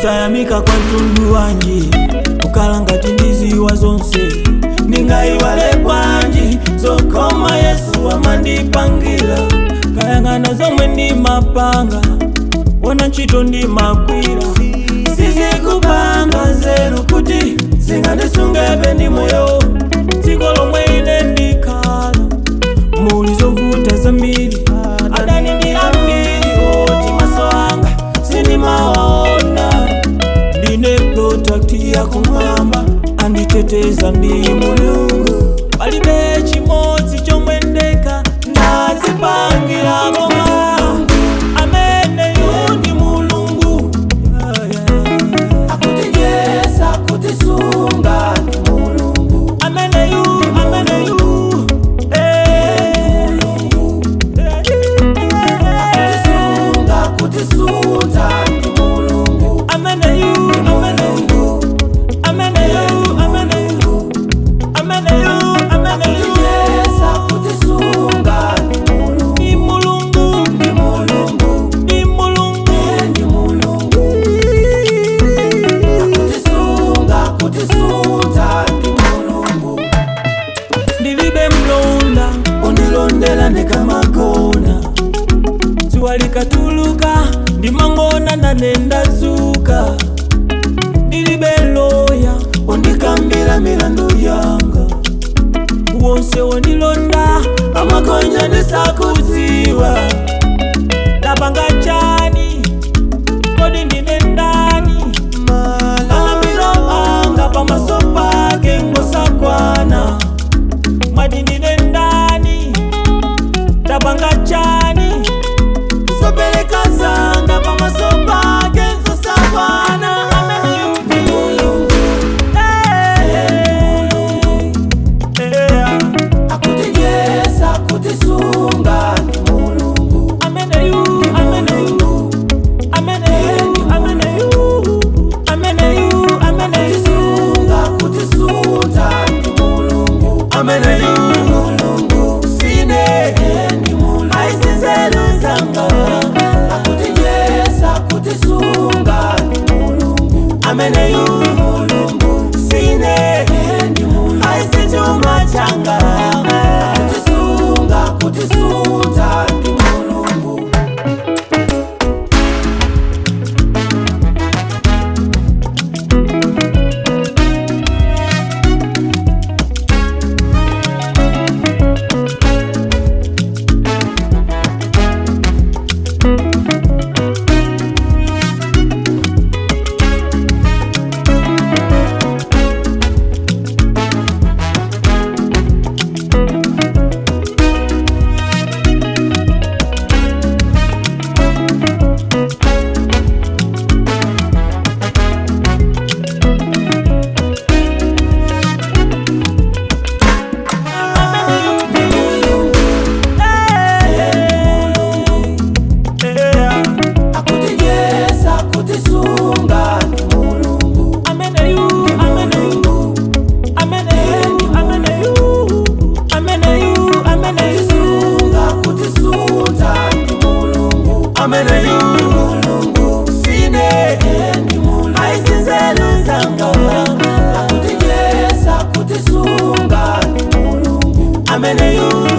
Kusayamika kwa mtundu wanji, kukhala ngati ndiziwa zonse. Ndingayiwale bwanji zokoma Yesu amandipangira. Kayang'ana zomwe ndimapanga, wona ntchito ndimagwira. Sizikupanga nzeru kuti zingandisungebe ndi moyo. Dziko lomwe ine ndikhala muli zovuta zambiri, adani ndi ambiri, oti maso anga sindimawaona. Ndine product yakumwamba, anditeteza ndi Mulungu. Palibe chimodzi chomwe ndekha ndazipangira koma ameneyu ndi Mulungu. Akutidyetsa, akutisunga ndi Mulungu. Ameneyu, ameneyu, eh. Akutisunga, akutisunta ndi Mulungu. Ameneyu, ameneyu, ameneyu, ameneyu, ameneyu, ameneyu. Akutidyetsa, akutisunga ndi Mulungu. Ni Mulungu, Ndi Mulungu, ni Mulungu. ndi Mulungu. Akutisunga, akutisunta ndi Mulungu. Ndilibe mlonda ondilondera ndikamakona, dzuwa likatuluka ndimangona nane ndadzuka. Ndilibe loya ondikambira milandu yanga, wonse wondilonda amakonja ndisakudziwa. Ndapanga chani? Kodi ndine ndani? Malambiro anga pamaso pake ngosakwana. Mwati ndine ndani? Tapanga chani? Zopereka zanga pamaso pake nzosakwana. Ameneyu ndi Mulungu. Eh, eh. Akutidyetsa, akutisunga ndi Mulungu. Ameneyu, ameneyu, ameneyu, ameneyu, ameneyu, ameneyu. Akutisunga, akutisunta ndi Mulungu. Ameneyu Mulungu, sine ndi Mulungu. Aisizelu zanga. Akutidyetsa, akutisunga ndi Mulungu. Ameneyu Mulungu, sine ndi Mulungu. Aisichuma changa. Akutisunga, akutisunta ndi Mulungu. Akutidyetsa, akutisunga ndi Mulungu. Ameneyu, ameneyu, ameneyu, ameneyu, ameneyu, ameneyu. Akutisunga, akutisunta ndi Mulungu. Ameneyu Mulungu, sine ndi Mulungu. Aisizelu zanga. Akutidyetsa, akutisunga ndi Mulungu. Ameneyu.